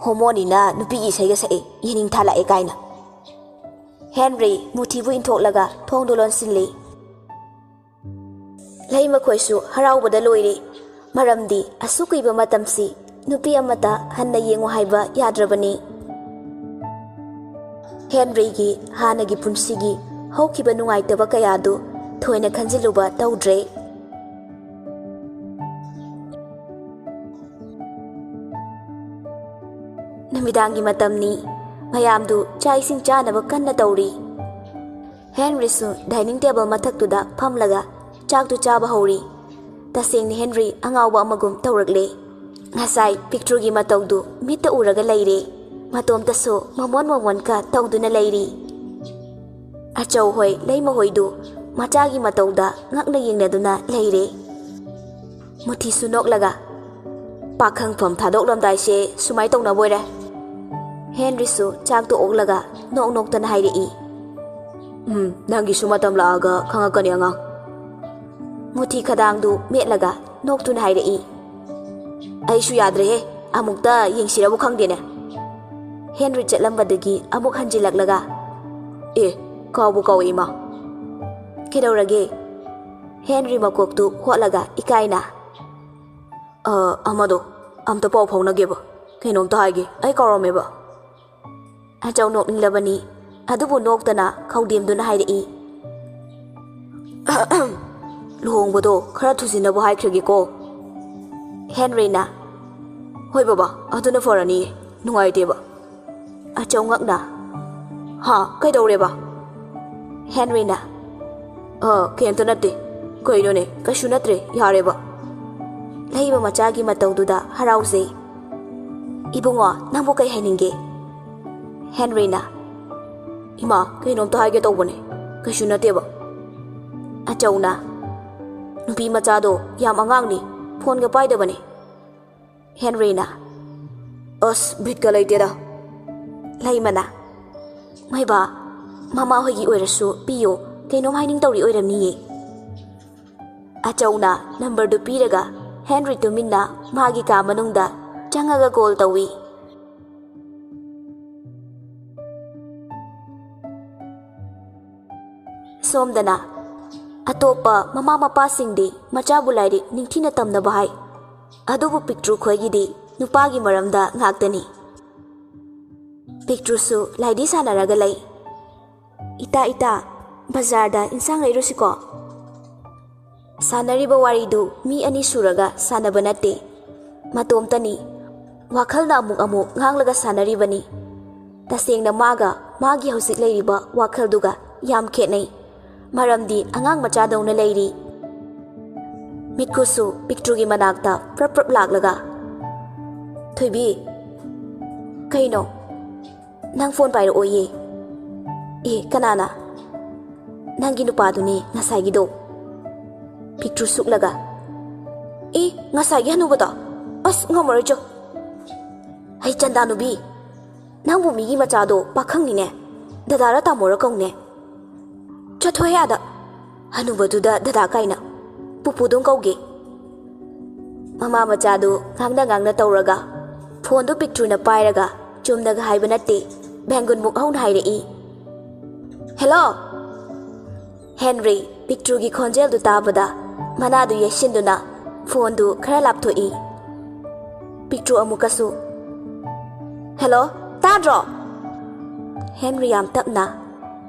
"ꯍꯣꯃꯣꯅꯤꯅ ꯅꯨꯄꯤꯒꯤ ꯏꯁꯩꯒ ꯁꯛꯏ, ꯌꯦꯅꯤꯡ ꯊꯥꯂꯛꯑꯦ ꯀꯥꯏꯅ꯫" ꯍꯦꯟꯔꯤ ꯃꯨꯊꯤꯕꯨ ꯏꯟꯊꯣꯛꯂꯒ ꯊꯣꯡꯗꯨ ꯂꯣꯟꯁꯤꯜꯂꯤ꯫ ꯂꯩꯃꯈꯣꯏꯁꯨ ꯍꯔꯥꯎꯕꯗ ꯂꯣꯏꯔꯦ, ꯃꯔꯝꯗꯤ ꯑꯁꯨꯛ ꯀꯨꯏꯕ ꯃꯇꯝꯁꯤ ꯅꯨꯄꯤ ꯑꯃꯇ ꯍꯟꯅ ꯌꯦꯡꯉꯨ ꯍꯥꯏꯕ ꯌꯥꯗ꯭ꯔꯕꯅꯤ꯫ ꯍꯦꯟꯔꯤꯒꯤ ꯍꯥꯟꯅꯒꯤ ꯄꯨꯟꯁꯤꯒꯤ ꯍꯧꯈꯤꯕ ꯅꯨꯡꯉꯥꯏꯇꯕ ꯀꯌꯥꯗꯨ ꯊꯣꯏꯅ ꯈꯟꯖꯤꯜꯂꯨꯕ ꯇꯧꯗ꯭ꯔꯦ꯫ ꯅꯨꯃꯤꯗꯥꯡꯒꯤ ꯃꯇꯝꯅꯤ꯫ ꯃꯌꯥꯝꯗꯨ ꯆꯥꯛ ꯏꯁꯤꯡ ꯆꯥꯅꯕ ꯀꯟꯅ ꯇꯧꯔꯤ꯫ ꯍꯦꯟꯔꯤꯁꯨ ꯗꯥꯏꯅꯤꯡ ꯇꯦꯕꯜ ꯃꯊꯛꯇꯨꯗ ꯐꯝꯂꯒ ꯆꯥꯛꯇꯨ ꯆꯥꯕ ꯍꯧꯔꯤ꯫ ꯇꯁꯦꯡꯅ ꯍꯦꯟꯔꯤ ꯑꯉꯥꯎꯕ ꯑꯃꯒꯨꯝ ꯇꯧꯔꯛꯂꯦ꯫ ꯉꯁꯥꯏ ꯄꯤꯛꯇ꯭ꯔꯨꯒꯤ ꯃꯇꯧꯗꯨ ꯃꯤꯠꯇ ꯎꯔꯒ ꯂꯩꯔꯦ꯫ ꯃꯇꯣꯝꯇꯁꯨ ꯃꯃꯣꯟ ꯃꯃꯣꯟꯀ ꯇꯧꯗꯨꯅ ꯂꯩꯔꯤ꯫ ꯑꯆꯧ ꯍꯣꯏ ꯂꯩꯃ ꯍꯣꯏꯗꯨ ꯃꯆꯥꯒꯤ ꯃꯇꯧꯗ ꯉꯛꯅ ꯌꯦꯡꯅꯗꯨꯅ ꯂꯩꯔꯦ꯫ ꯃꯨꯊꯤꯁꯨ ꯅꯣꯛꯂꯒ, "ꯄꯥꯈꯪꯐꯝ ꯊꯥꯗꯣꯛꯂꯝꯗꯥꯏꯁꯦ ꯁꯨꯃꯥꯏ ꯇꯧꯅꯕ ꯑꯣꯏꯔꯦ꯫" ꯍꯦꯟꯔꯤꯁꯨ ꯆꯥꯛꯇꯨ ꯑꯣꯛꯂꯒ ꯅꯣꯛ ꯅꯣꯛꯇꯅ ꯍꯥꯏꯔꯛꯏ, "ꯎꯝ, ꯅꯪꯒꯤꯁꯨ ꯃꯇꯝ ꯂꯥꯛꯑꯒ ꯈꯪꯉꯛꯀꯅꯤ, ꯑꯉꯥꯡ꯫" ꯃꯨꯊꯤ ꯈꯗꯥꯡꯗꯨ ꯃꯦꯠꯂꯒ ꯅꯣꯛꯇꯨꯅ ꯍꯥꯏꯔꯛꯏ, "ꯑꯩꯁꯨ ꯌꯥꯗ꯭ꯔꯦꯍꯦ, ꯑꯃꯨꯛꯇ ꯌꯦꯡꯁꯤꯔꯕꯨ ꯈꯪꯗꯦꯅꯦ꯫" ꯍꯦꯟꯔꯤ ꯆꯠꯂꯝꯕꯗꯒꯤ ꯑꯃꯨꯛ ꯍꯟꯖꯤꯜꯂꯛꯂꯒ, "ꯑꯦ, ꯀꯥꯎꯕꯨ ꯀꯥꯎꯏ, ꯏꯃꯥ꯫" "ꯀꯩꯗꯧꯔꯒꯦ?" ꯍꯦꯟꯔꯤ ꯃꯀꯣꯛꯇꯨ ꯍꯣꯠꯂꯒ ꯏꯀꯥꯏꯅ, "ꯑ, ꯑꯃꯗꯣ, ꯑꯝꯇ ꯄꯥꯎ ꯐꯥꯎꯅꯒꯦꯕ꯫ ꯀꯩꯅꯣꯝꯇ ꯍꯥꯏꯒꯦ, ꯑꯩ ꯀꯥꯎꯔꯝꯃꯦꯕ꯫" ꯑꯆꯧ ꯅꯣꯛꯅꯤꯡꯂꯕꯅꯤ, ꯑꯗꯨꯕꯨ ꯅꯣꯛꯇꯅ ꯈꯧꯗꯦꯝꯗꯨꯅ ꯍꯥꯏꯔꯛꯏ, "ꯂꯨꯍꯣꯡꯕꯗꯣ ꯈꯔ ꯊꯨꯖꯤꯟꯅꯕ ꯍꯥꯏꯈ꯭ꯔꯒꯦꯀꯣ꯫" ꯍꯦꯟꯔꯤꯅ, "ꯍꯣꯏ ꯕꯕꯥ, ꯑꯗꯨꯅ ꯐꯔꯅꯤꯌꯦ, ꯅꯨꯡꯉꯥꯏꯇꯦꯕ꯫" ꯑꯆꯧ ꯉꯛꯅ, "ꯍꯥ, ꯀꯩꯗꯧꯔꯦꯕ?" ꯍꯦꯟꯔꯤꯅ, "ꯑ, ꯀꯩꯝꯇ ꯅꯠꯇꯦ꯫ ꯀꯩꯅꯣꯅꯦ, ꯀꯩꯁꯨ ꯅꯠꯇ꯭ꯔꯦ, ꯌꯥꯔꯦꯕ꯫" ꯂꯩꯕ ꯃꯆꯥꯒꯤ ꯃꯇꯧꯗꯨꯗ ꯍꯔꯥꯎꯖꯩ꯫ "ꯏꯕꯨꯡꯉꯣ, ꯅꯪꯕꯨ ꯀꯩ ꯍꯥꯏꯅꯤꯡꯒꯦ?" ꯍꯦꯟꯔꯤꯅ, "ꯏꯃꯥ, ꯀꯩꯅꯣꯝꯇ ꯍꯥꯏꯒꯦ ꯇꯧꯕꯅꯦ, ꯀꯩꯁꯨ ꯅꯠꯇꯦꯕ꯫" ꯑꯆꯧꯅ, "ꯅꯨꯄꯤ ꯃꯆꯥꯗꯣ ꯌꯥꯝ ꯑꯉꯥꯡꯅꯤ, ꯐꯣꯟꯒ ꯄꯥꯏꯗꯕꯅꯦ꯫" ꯍꯦꯟꯔꯤꯅ, "ꯑꯁ, ꯕꯤꯠꯀ ꯂꯩꯇꯦꯗ꯫" ꯂꯩꯃꯅ, "ꯃꯩꯕꯥ, ꯃꯃꯥ ꯍꯣꯏꯒꯤ ꯑꯣꯏꯔꯁꯨ ꯄꯤꯌꯣ, ꯀꯩꯅꯣꯝ ꯍꯥꯏꯅꯤꯡ ꯇꯧꯔꯤ ꯑꯣꯏꯔꯝꯅꯤꯌꯦ꯫" ꯑꯆꯧꯅ ꯅꯝꯕꯔꯗꯨ ꯄꯤꯔꯒ ꯍꯦꯟꯔꯤ ꯇꯨꯃꯤꯟꯅ ꯃꯥꯒꯤ ꯀꯥ ꯃꯅꯨꯡꯗ ꯆꯪꯉꯒ ꯀꯣꯜ ꯇꯧꯏ꯫ ꯁꯣꯝꯗꯅ ꯑꯇꯣꯞꯄ ꯃꯃꯥ ꯃꯄꯥꯁꯤꯡꯗꯤ ꯃꯆꯥꯕꯨ ꯂꯥꯏꯔꯤꯛ ꯅꯤꯡꯊꯤꯅ ꯇꯝꯅꯕ ꯍꯥꯏ, ꯑꯗꯨꯕꯨ ꯄꯤꯛꯇ꯭ꯔꯨ ꯈꯣꯏꯒꯤꯗꯤ ꯅꯨꯄꯥꯒꯤ ꯃꯔꯝꯗ ꯉꯥꯛꯇꯅꯤ꯫ ꯄꯤꯛꯇ꯭ꯔꯨꯁꯨ ꯂꯥꯏꯗꯤ ꯁꯥꯟꯅꯔꯒ ꯂꯩ꯫ "ꯏꯇꯥ, ꯏꯇꯥ, ꯕꯖꯥꯔꯗ ꯏꯟꯁꯥꯡ ꯂꯩꯔꯨꯁꯤꯀꯣ?" ꯁꯥꯟꯅꯔꯤꯕ ꯋꯥꯔꯤꯗꯨ ꯃꯤ ꯑꯅꯤ ꯁꯨꯔꯒ ꯁꯥꯟꯅꯕ ꯅꯠꯇꯦ, ꯃꯇꯣꯝꯇꯅꯤ꯫ ꯋꯥꯈꯜꯅ ꯑꯃꯨꯛ ꯑꯃꯨꯛ ꯉꯥꯡꯂꯒ ꯁꯥꯟꯅꯔꯤꯕꯅꯤ꯫ ꯇꯁꯦꯡꯅ ꯃꯥꯒ ꯃꯥꯒꯤ ꯍꯧꯖꯤꯛ ꯂꯩꯔꯤꯕ ꯋꯥꯈꯜꯗꯨꯒ ꯌꯥꯝ ꯈꯦꯠꯅꯩ, ꯃꯔꯝꯗꯤ ꯑꯉꯥꯡ ꯃꯆꯥꯗꯧꯅ ꯂꯩꯔꯤ꯫ ꯃꯤꯠꯈꯨꯁꯨ ꯄꯤꯛꯇ꯭ꯔꯨꯒꯤ ꯃꯅꯥꯛꯇ ꯄ꯭ꯔꯞ ꯄ꯭ꯔꯞ ꯂꯥꯛꯂꯒ, "ꯊꯣꯏꯕꯤ, ꯀꯩꯅꯣ?" ꯅꯪ ꯐꯣꯟ ꯄꯥꯏꯔꯛꯑꯣꯌꯦ꯫ ꯑꯦ, ꯀꯅꯥꯅ? ꯅꯪꯒꯤ ꯅꯨꯄꯥꯗꯨꯅꯦ, ꯉꯁꯥꯏꯒꯤꯗꯣ꯫ ꯄꯤꯛꯇ꯭ꯔꯨ ꯁꯨꯛꯂꯒ, ꯑꯦ, ꯉꯁꯥꯏꯒꯤ ꯍꯅꯨꯕꯗꯣ? ꯑꯁ, ꯉꯝꯃꯔꯣꯏ ꯆꯣ꯫ ꯍꯩ, ꯆꯟꯗꯥ ꯅꯨꯕꯤ, ꯅꯪꯕꯨ ꯃꯤꯒꯤ ꯃꯆꯥꯗꯣ ꯄꯥꯈꯪꯅꯤꯅꯦ꯫ ꯗꯗꯥꯔ ꯇꯥꯃꯣꯔ ꯀꯧꯅꯦ꯫ ꯆꯠꯊꯣꯛꯑꯦ ꯑꯥꯗ꯫ ꯍꯅꯨꯕꯗꯨꯗ ꯗꯗꯥ ꯀꯥꯏꯅ꯫ ꯄꯨꯄꯨꯗꯨꯝ ꯀꯧꯒꯦ꯫ ꯃꯃꯥ ꯃꯆꯥꯗꯨ ꯉꯥꯡꯅ ꯉꯥꯡꯅ ꯇꯧꯔꯒ ꯐꯣꯟꯗꯨ ꯄꯤꯛꯇ꯭ꯔꯨꯅ ꯄꯥꯏꯔꯒ ꯆꯨꯝꯅꯒ ꯍꯥꯏꯕ ꯅꯠꯇꯦ, ꯕꯦꯡꯒꯨꯟꯃꯨꯛ ꯍꯧꯅ ꯍꯥꯏꯔꯛꯏ꯫ "ꯍꯦꯜꯂꯣ!" ꯍꯦꯟꯔꯤ ꯄꯤꯛꯇ꯭ꯔꯨꯒꯤ ꯈꯣꯟꯖꯦꯜꯗꯨ ꯇꯥꯕꯗ ꯃꯅꯥꯗꯨ ꯌꯩꯁꯤꯟꯗꯨꯅ ꯐꯣꯟꯗꯨ ꯈꯔ ꯂꯥꯞꯊꯣꯛꯏ꯫ ꯄꯤꯛꯇ꯭ꯔꯨ ꯑꯃꯨꯛꯀꯁꯨ, "ꯍꯦꯜꯂꯣ, ꯇꯥꯗ꯭ꯔꯣ?" ꯍꯦꯟꯔꯤ ꯌꯥꯝ ꯇꯞꯅ,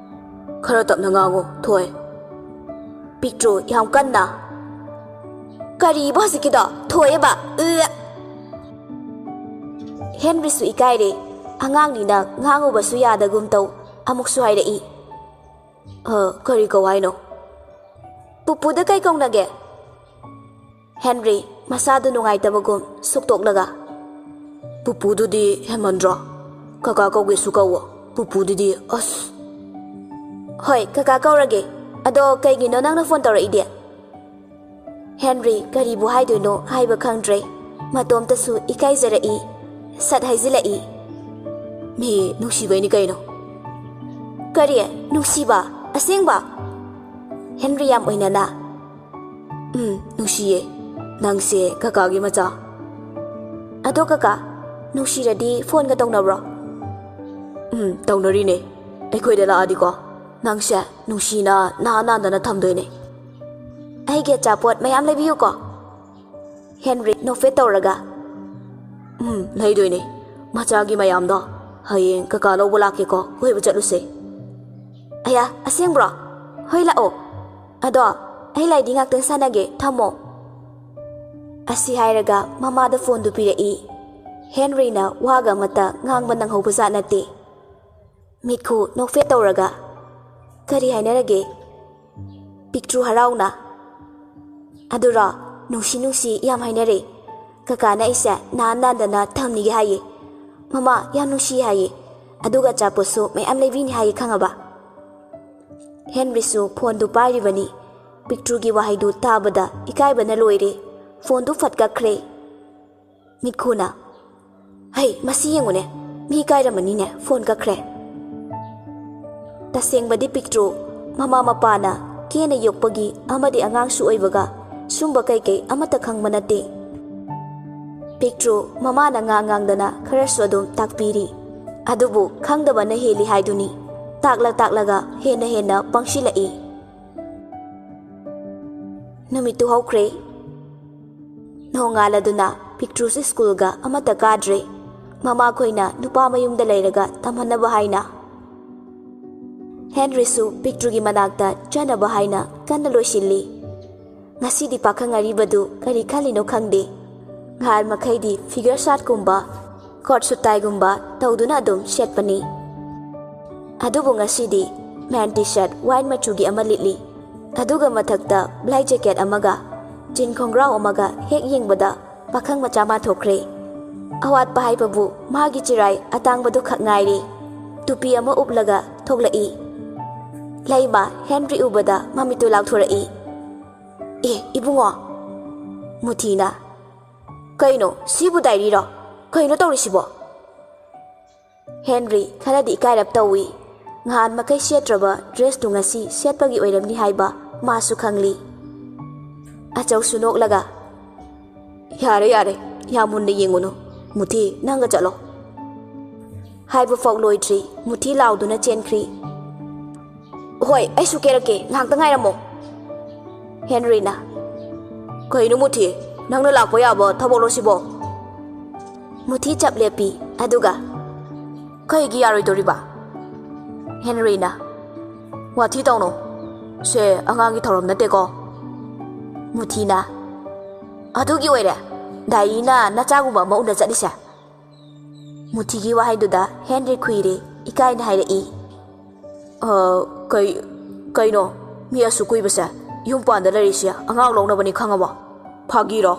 "ꯈꯔ ꯇꯞꯅ ꯉꯥꯡꯉꯨ, ꯊꯣꯏ꯫" ꯄꯤꯛꯇ꯭ꯔꯨ ꯌꯥꯝ ꯀꯟꯅ, "ꯀꯔꯤꯕ ꯍꯧꯖꯤꯛꯀꯤꯗꯣ? ꯊꯣꯏꯑꯦꯕ꯫ ꯎ!" ꯍꯦꯟꯔꯤꯁꯨ ꯏꯀꯥꯏꯔꯦ꯫ ꯑꯉꯥꯡꯅꯤꯅ ꯉꯥꯡꯉꯨꯕꯁꯨ ꯌꯥꯗꯒꯨꯝ ꯇꯧ꯫ ꯑꯃꯨꯛꯁꯨ ꯍꯥꯏꯔꯛꯏ, "ꯑ, ꯀꯔꯤ ꯀꯧ ꯍꯥꯏꯅꯣ?" "ꯄꯨꯄꯨꯗ ꯀꯩ ꯀꯧꯅꯒꯦ?" ꯍꯦꯟꯔꯤ ꯃꯁꯥꯗꯨ ꯅꯨꯡꯉꯥꯏꯇꯕꯒꯨꯝ ꯁꯨꯛꯇꯣꯛꯂꯒ, "ꯄꯨꯄꯨꯗꯨꯗꯤ ꯍꯦꯟꯃꯟꯗ꯭ꯔꯣ? ꯀꯀꯥ ꯀꯧꯒꯦꯁꯨ ꯀꯧꯋꯣ꯫ ꯄꯨꯄꯨꯗꯨꯗꯤ, ꯑꯁ!" "ꯍꯣꯏ, ꯀꯀꯥ ꯀꯧꯔꯒꯦ꯫ ꯑꯗꯣ ꯀꯩꯒꯤꯅꯣ ꯅꯪꯅ ꯐꯣꯟ ꯇꯧꯔꯛꯏꯗꯤ?" ꯍꯦꯟꯔꯤ ꯀꯔꯤꯕꯨ ꯍꯥꯏꯗꯣꯏꯅꯣ ꯍꯥꯏꯕ ꯈꯪꯗ꯭ꯔꯦ꯫ ꯃꯇꯣꯝꯇꯁꯨ ꯏꯀꯥꯏꯖꯔꯛꯏ꯫ ꯁꯠ ꯍꯥꯏꯖꯤꯜꯂꯛꯏ, "ꯃꯤ ꯅꯨꯡꯁꯤꯕꯩꯅꯤ ꯀꯩꯅꯣ꯫" "ꯀꯔꯤ? ꯅꯨꯡꯁꯤꯕ? ꯑꯁꯦꯡꯕ?" ꯍꯦꯟꯔꯤ ꯌꯥꯝ ꯑꯣꯏꯅꯅ, "ꯎꯝ, ꯅꯨꯡꯁꯤꯌꯦ꯫ ꯅꯪꯁꯦ ꯀꯀꯥꯒꯤ ꯃꯆꯥ꯫" "ꯑꯗꯣ ꯀꯀꯥ, ꯅꯨꯡꯁꯤꯔꯗꯤ ꯐꯣꯟꯒ ꯇꯧꯅꯕ꯭ꯔꯣ?" "ꯎꯝ, ꯇꯧꯅꯔꯤꯅꯦ꯫ ꯑꯩꯈꯣꯏꯗ ꯂꯥꯛꯑꯗꯤꯀꯣ, ꯅꯪꯁꯦ ꯅꯨꯡꯁꯤꯅ ꯅꯥꯟ ꯅꯥꯟꯗꯅ ꯊꯝꯗꯣꯏꯅꯦ꯫" "ꯑꯩꯒꯤ ꯑꯆꯥꯄꯣꯠ ꯃꯌꯥꯝ ꯂꯩꯕꯤꯌꯨꯀꯣ꯫" ꯍꯦꯟꯔꯤ ꯅꯣꯛꯐꯦꯠ ꯇꯧꯔꯒ, "ꯎꯝ, ꯂꯩꯗꯣꯏꯅꯦ꯫ ꯃꯆꯥꯒꯤ ꯃꯌꯥꯝꯗꯣ ꯍꯌꯦꯡ ꯀꯀꯥ ꯂꯧꯕ ꯂꯥꯛꯀꯦꯀꯣ, ꯀꯣꯏꯕ ꯆꯠꯂꯨꯁꯦ꯫" "ꯑꯌꯥ, ꯑꯁꯦꯡꯕ꯭ꯔꯣ? ꯍꯣꯏ, ꯂꯥꯛꯑꯣ꯫ ꯑꯗꯣ ꯑꯩ ꯂꯥꯏꯗꯤ ꯉꯥꯛꯇꯪ ꯁꯥꯟꯅꯒꯦ, ꯊꯝꯃꯣ꯫" ꯑꯁꯤ ꯍꯥꯏꯔꯒ ꯃꯃꯥꯗ ꯐꯣꯟꯗꯨ ꯄꯤꯔꯛꯏ꯫ ꯍꯦꯟꯔꯤꯅ ꯋꯥꯒ ꯑꯃꯠꯇ ꯉꯥꯡꯕ ꯅꯪꯍꯧꯕꯖꯥꯠ ꯅꯠꯇꯦ꯫ ꯃꯤꯠꯈꯨ ꯅꯣꯛꯐꯦꯠ ꯇꯧꯔꯒ, "ꯀꯔꯤ ꯍꯥꯏꯅꯔꯒꯦ?" ꯄꯤꯛꯇ꯭ꯔꯨ ꯍꯔꯥꯎꯅ, "ꯑꯗꯨꯔꯣ, ꯅꯨꯡꯁꯤ ꯅꯨꯡꯁꯤ ꯌꯥꯝ ꯍꯥꯏꯅꯔꯦ꯫ ꯀꯀꯥꯅ ꯑꯩꯁꯦ ꯅꯥꯟ ꯅꯥꯟꯗꯅ ꯊꯝꯅꯤꯒꯦ ꯍꯥꯏꯌꯦ꯫ ꯃꯃꯥ, ꯌꯥꯝ ꯅꯨꯡꯁꯤ ꯍꯥꯏꯌꯦ꯫ ꯑꯗꯨꯒ ꯑꯆꯥꯄꯣꯠꯁꯨ ꯃꯌꯥꯝ ꯂꯩꯕꯤꯅꯤ ꯍꯥꯏꯌꯦ, ꯈꯪꯉꯕ?" ꯍꯦꯟꯔꯤꯁꯨ ꯐꯣꯟꯗꯨ ꯄꯥꯏꯔꯤꯕꯅꯤ꯫ ꯄꯤꯛꯇ꯭ꯔꯨꯒꯤ ꯋꯥꯍꯩꯗꯨ ꯇꯥꯕꯗ ꯏꯀꯥꯏꯕꯅ ꯂꯣꯏꯔꯦ꯫ ꯐꯣꯟꯗꯨ ꯐꯠ ꯀꯛꯈ꯭ꯔꯦ꯫ ꯃꯤꯠꯈꯨꯅ, "ꯍꯩ, ꯃꯁꯤ ꯌꯦꯡꯉꯨꯅꯦ, ꯃꯤ ꯏꯀꯥꯏꯔꯝꯃꯅꯤꯅꯦ, ꯐꯣꯟ ꯀꯛꯈ꯭ꯔꯦ꯫" ꯇꯁꯦꯡꯕꯗꯤ ꯄꯤꯛꯇ꯭ꯔꯨ, ꯃꯃꯥ ꯃꯄꯥꯅ ꯀꯦꯅ ꯌꯣꯛꯄꯒꯤ ꯑꯃꯗꯤ ꯑꯉꯥꯡꯁꯨ ꯑꯣꯏꯕꯒ ꯁꯨꯝꯕ ꯀꯩꯀꯩ ꯑꯃꯠꯇ ꯈꯪꯕ ꯅꯠꯇꯦ꯫ ꯄꯤꯛꯇ꯭ꯔꯨ ꯃꯃꯥꯅ ꯉꯥꯡ ꯉꯥꯡꯗꯅ ꯈꯔꯁꯨ ꯑꯗꯨꯝ ꯇꯥꯛꯄꯤꯔꯤ꯫ ꯑꯗꯨꯕꯨ ꯈꯪꯗꯕꯅ ꯍꯦꯜꯂꯤ ꯍꯥꯏꯗꯨꯅꯤ꯫ ꯇꯥꯛꯂ ꯇꯥꯛꯂꯒ ꯍꯦꯟꯅ ꯍꯦꯟꯅ ꯄꯪꯁꯤꯜꯂꯛꯏ꯫ ꯅꯨꯃꯤꯠꯇꯨ ꯍꯧꯈ꯭ꯔꯦ꯫ ꯅꯣꯡꯉꯥꯜꯂꯗꯨꯅ ꯄꯤꯛꯇ꯭ꯔꯨꯁꯨ ꯁ꯭ꯀꯨꯜꯒ ꯑꯃꯠꯇ ꯀꯥꯗ꯭ꯔꯦ꯫ ꯃꯃꯥꯈꯣꯏꯅ ꯅꯨꯄꯥ ꯃꯌꯨꯝꯗ ꯂꯩꯔꯒ ꯇꯝꯍꯟꯅꯕ ꯍꯥꯏꯅ꯫ ꯍꯦꯟꯔꯤꯁꯨ ꯄꯤꯛꯇ꯭ꯔꯨꯒꯤ ꯃꯅꯥꯛꯇ ꯆꯠꯅꯕ ꯍꯥꯏꯅ ꯀꯟꯅ ꯂꯣꯏꯁꯤꯜꯂꯤ꯫ ꯉꯁꯤꯗꯤ ꯄꯥꯈꯪ ꯑꯔꯤꯕꯗꯨ ꯀꯔꯤ ꯈꯜꯂꯤꯅꯣ ꯈꯪꯗꯦ꯫ ꯉꯍꯥꯟ ꯃꯈꯩꯗꯤ ꯐꯤꯒꯔ ꯁꯥꯠꯀꯨꯝꯕ, ꯀꯣꯠ ꯁꯨꯠ ꯇꯥꯏꯒꯨꯝꯕ ꯇꯧꯗꯨꯅ ꯑꯗꯨꯝ ꯁꯦꯠꯄꯅꯤ꯫ ꯑꯗꯨꯕꯨ ꯉꯁꯤꯗꯤ ꯃꯦꯟ ꯇꯤ ꯁꯔꯠ ꯋꯥꯏꯟ ꯃꯆꯨꯒꯤ ꯑꯃ ꯂꯤꯠꯂꯤ꯫ ꯑꯗꯨꯒ ꯃꯊꯛꯇ ꯕ꯭ꯂꯦꯛ ꯖꯦꯀꯦꯠ ꯑꯃꯒ ꯖꯤꯟ ꯈꯣꯡꯒ꯭ꯔꯥꯎ ꯑꯃꯒ ꯍꯦꯛ ꯌꯦꯡꯕꯗ ꯄꯥꯈꯪ ꯃꯆꯥ ꯃꯥꯟꯊꯣꯛꯈ꯭ꯔꯦ꯫ ꯑꯋꯥꯠꯄ ꯍꯥꯏꯕꯕꯨ ꯃꯥꯒꯤ ꯆꯤꯔꯥꯏ ꯑꯇꯥꯡꯕꯗꯨ ꯈꯛ ꯉꯥꯏꯔꯦ꯫ ꯇꯨꯄꯤ ꯑꯃ ꯎꯞꯂꯒ ꯊꯣꯛꯂꯛꯏ꯫ ꯂꯩꯃ ꯍꯦꯟꯔꯤ ꯎꯕꯗ ꯃꯃꯤꯠꯇꯨ ꯂꯥꯎꯊꯣꯔꯛꯏ꯫ "ꯑꯦ, ꯏꯕꯨꯡꯉꯣ!" ꯃꯨꯊꯤꯅ, "ꯀꯩꯅꯣ, ꯁꯤꯕꯨ ꯗꯥꯏꯔꯤꯔꯣ? ꯀꯩꯅꯣ ꯇꯧꯔꯤꯁꯤꯕꯣ?" ꯍꯦꯟꯔꯤ ꯈꯔꯗꯤ ꯏꯀꯥꯏꯔꯞ ꯇꯧꯏ꯫ ꯉꯍꯥꯟ ꯃꯈꯩ ꯁꯦꯠꯇ꯭ꯔꯕ ꯗ꯭ꯔꯦꯁꯇꯨ ꯉꯁꯤ ꯁꯦꯠꯄꯒꯤ ꯑꯣꯏꯔꯝꯅꯤ ꯍꯥꯏꯕ ꯃꯥꯁꯨ ꯈꯪꯂꯤ꯫ ꯑꯆꯧꯁꯨ ꯅꯣꯛꯂꯒ, "ꯌꯥꯔꯦ, ꯌꯥꯔꯦ, ꯌꯥꯝ ꯃꯨꯟꯅ ꯌꯦꯡꯉꯨꯅꯨ꯫ ꯃꯨꯊꯤ, ꯅꯪꯒ ꯆꯠꯂꯣ꯫" ꯍꯥꯏꯕ ꯐꯥꯎ ꯂꯣꯏꯗ꯭ꯔꯤ, ꯃꯨꯊꯤ ꯂꯥꯎꯗꯨꯅ ꯆꯦꯟꯈ꯭ꯔꯤ꯫ "ꯍꯣꯏ, ꯑꯩꯁꯨ ꯀꯦꯔꯛꯀꯦ, ꯉꯥꯏꯍꯥꯛꯇ ꯉꯥꯏꯔꯝꯃꯣ꯫" ꯍꯦꯟꯔꯤꯅ, "ꯀꯩꯅꯣ ꯃꯨꯊꯤ, ꯅꯪꯅ ꯂꯥꯛꯄ ꯌꯥꯕ ꯊꯕꯛꯂꯣ ꯁꯤꯕꯣ?" ꯃꯨꯊꯤ ꯆꯞ ꯂꯦꯞꯄꯤ, ꯑꯗꯨꯒ, "ꯀꯩꯒꯤ ꯌꯥꯔꯣꯏꯗꯣꯔꯤꯕ?" ꯍꯦꯟꯔꯤꯅ, "ꯋꯥꯊꯤ ꯇꯧꯅꯨ, ꯁꯦ ꯑꯉꯥꯡꯒꯤ ꯊꯧꯔꯝ ꯅꯠꯇꯦꯀꯣ꯫" ꯃꯨꯊꯤꯅ, "ꯑꯗꯨꯒꯤ ꯑꯣꯏꯔꯦ ꯗꯥꯏꯔꯤꯅ ꯅꯆꯥꯒꯨꯝꯕ ꯑꯃ ꯎꯅ ꯆꯠꯂꯤꯁꯦ?" ꯃꯨꯊꯤꯒꯤ ꯋꯥꯍꯩꯗꯨꯗ ꯍꯦꯟꯔꯤ ꯈꯨꯏꯔꯦ, ꯏꯀꯥꯏꯅ ꯍꯥꯏꯔꯛꯏ꯫ "ꯑ, ꯀꯩ-, ꯀꯩꯅꯣ? ꯃꯤ ꯑꯁꯨꯛ ꯀꯨꯏꯕꯁꯦ ꯌꯨꯝ ꯄꯥꯟꯗ ꯂꯩꯔꯤꯁꯦ ꯑꯉꯥꯡ ꯂꯧꯅꯕꯅꯤ ꯈꯪꯉꯕꯣ? ꯐꯥꯒꯤꯔꯣ?"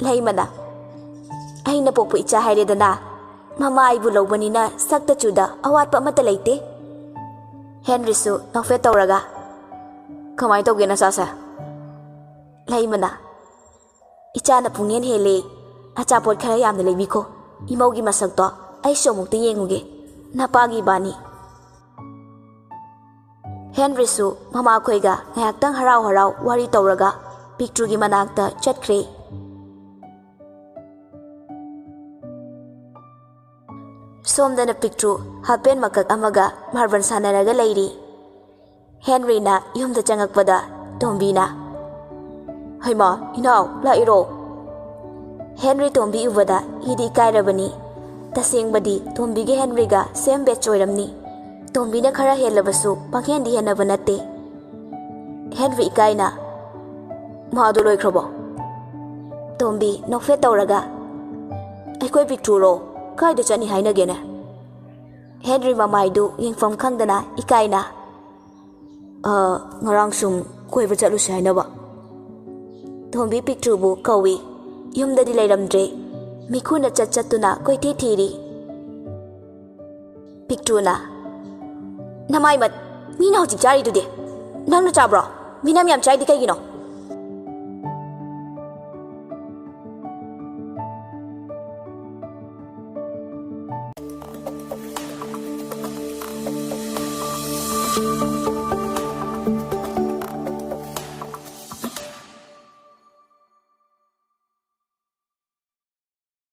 ꯂꯩꯃꯅ, "ꯑꯩꯅ ꯄꯣꯛꯄ ꯏꯆꯥ ꯍꯥꯏꯔꯦꯗꯅ, ꯃꯃꯥ ꯑꯩꯕꯨ ꯂꯧꯕꯅꯤꯅ ꯁꯛꯇ ꯆꯨꯗ ꯑꯋꯥꯠꯄ ꯑꯃꯠꯇ ꯂꯩꯇꯦ꯫ ꯍꯦꯟꯔꯤꯁꯨ ꯅꯣꯛꯐꯦꯠ ꯇꯧꯔꯒ, "ꯀꯃꯥꯏꯅ ꯇꯧꯒꯦ ꯅꯆꯥꯁꯦ?" ꯂꯩꯃꯅ, "ꯏꯆꯥꯅ ꯄꯨꯡꯍꯦꯟ ꯍꯦꯜꯂꯦ꯫ ꯑꯆꯥꯄꯣꯠ ꯈꯔ ꯌꯥꯝꯅ ꯂꯩꯕꯤꯈꯣ꯫ ꯏꯃꯧꯒꯤ ꯃꯁꯛꯇꯣ ꯑꯩꯁꯨ ꯑꯃꯨꯛꯇ ꯌꯦꯡꯉꯨꯒꯦ꯫ ꯅꯄꯥꯒꯤ ꯏꯕꯥꯅꯤ꯫" ꯍꯦꯟꯔꯤꯁꯨ ꯃꯃꯥꯈꯣꯏꯒ ꯉꯥꯏꯍꯥꯛꯇꯪ ꯍꯔꯥꯎ ꯍꯔꯥꯎ ꯋꯥꯔꯤ ꯇꯧꯔꯒ ꯄꯤꯛꯇ꯭ꯔꯨꯒꯤ ꯃꯅꯥꯛꯇ ꯆꯠꯈ꯭ꯔꯦ꯫ ꯁꯣꯝꯗꯅ ꯄꯤꯛꯇ꯭ꯔꯨ ꯍꯥꯄꯦꯟ ꯃꯀꯛ ꯑꯃꯒ ꯃꯥꯔꯕꯜ ꯁꯥꯟꯅꯔꯒ ꯂꯩꯔꯤ꯫ ꯍꯦꯟꯔꯤꯅ ꯌꯨꯝꯗ ꯆꯪꯉꯛꯄꯗ ꯇꯣꯝꯕꯤꯅ, "ꯍꯩꯃꯥ, ꯏꯅꯥꯎ, ꯂꯥꯛꯏꯔꯣ?" ꯍꯦꯟꯔꯤ ꯇꯣꯝꯕꯤ ꯎꯕꯗ ꯏꯗꯤ ꯏꯀꯥꯏꯔꯕꯅꯤ꯫ ꯇꯁꯦꯡꯕꯗꯤ ꯇꯣꯝꯕꯤꯒ ꯍꯦꯟꯔꯤꯒ ꯁꯦꯝ ꯕꯦꯆ ꯑꯣꯏꯔꯝꯅꯤ꯫ ꯇꯣꯝꯕꯤꯅ ꯈꯔ ꯍꯦꯜꯂꯕꯁꯨ ꯄꯪꯍꯦꯟꯗꯤ ꯍꯦꯟꯅꯕ ꯅꯠꯇꯦ꯫ ꯍꯦꯟꯔꯤ ꯏꯀꯥꯏꯅ, "ꯃꯥꯗꯣ ꯂꯣꯏꯈ꯭ꯔꯕꯣ?" ꯇꯣꯝꯕꯤ ꯅꯣꯛꯐꯦꯠ ꯇꯧꯔꯒ, "ꯑꯩꯈꯣꯏ ꯄꯤꯛꯇ꯭ꯔꯨꯔꯣ? ꯀꯥꯏꯗ ꯆꯠꯅꯤ ꯍꯥꯏꯅꯒꯦꯅꯦ?" ꯍꯦꯟꯔꯤ ꯃꯃꯥꯏꯗꯨ ꯌꯦꯡꯐꯝ ꯈꯪꯗꯅ ꯏꯀꯥꯏꯅ, "ꯑ, ꯉꯔꯥꯡ ꯁꯨꯝ ꯀꯣꯏꯕ ꯆꯠꯂꯨꯁꯦ ꯍꯥꯏꯅꯕ꯫" ꯇꯣꯝꯕꯤ ꯄꯤꯛꯇ꯭ꯔꯨꯕꯨ ꯀꯧꯏ꯫ ꯌꯨꯝꯗꯗꯤ ꯂꯩꯔꯝꯗ꯭ꯔꯦ꯫ ꯃꯤꯈꯨꯅ ꯆꯠ ꯆꯠꯇꯨꯅ ꯀꯣꯏꯊꯤ ꯊꯤꯔꯤ꯫ ꯄꯤꯛꯇ꯭ꯔꯨꯅ, "ꯅꯃꯥꯏꯃꯠ, ꯃꯤꯅ ꯍꯧꯖꯤꯛ ꯆꯥꯔꯤꯗꯨꯗꯤ ꯅꯪꯅ ꯆꯥꯕ꯭ꯔꯣ? ꯃꯤꯅꯝ ꯌꯥꯝ ꯆꯥꯏꯗꯤ ꯀꯩꯒꯤꯅꯣ?"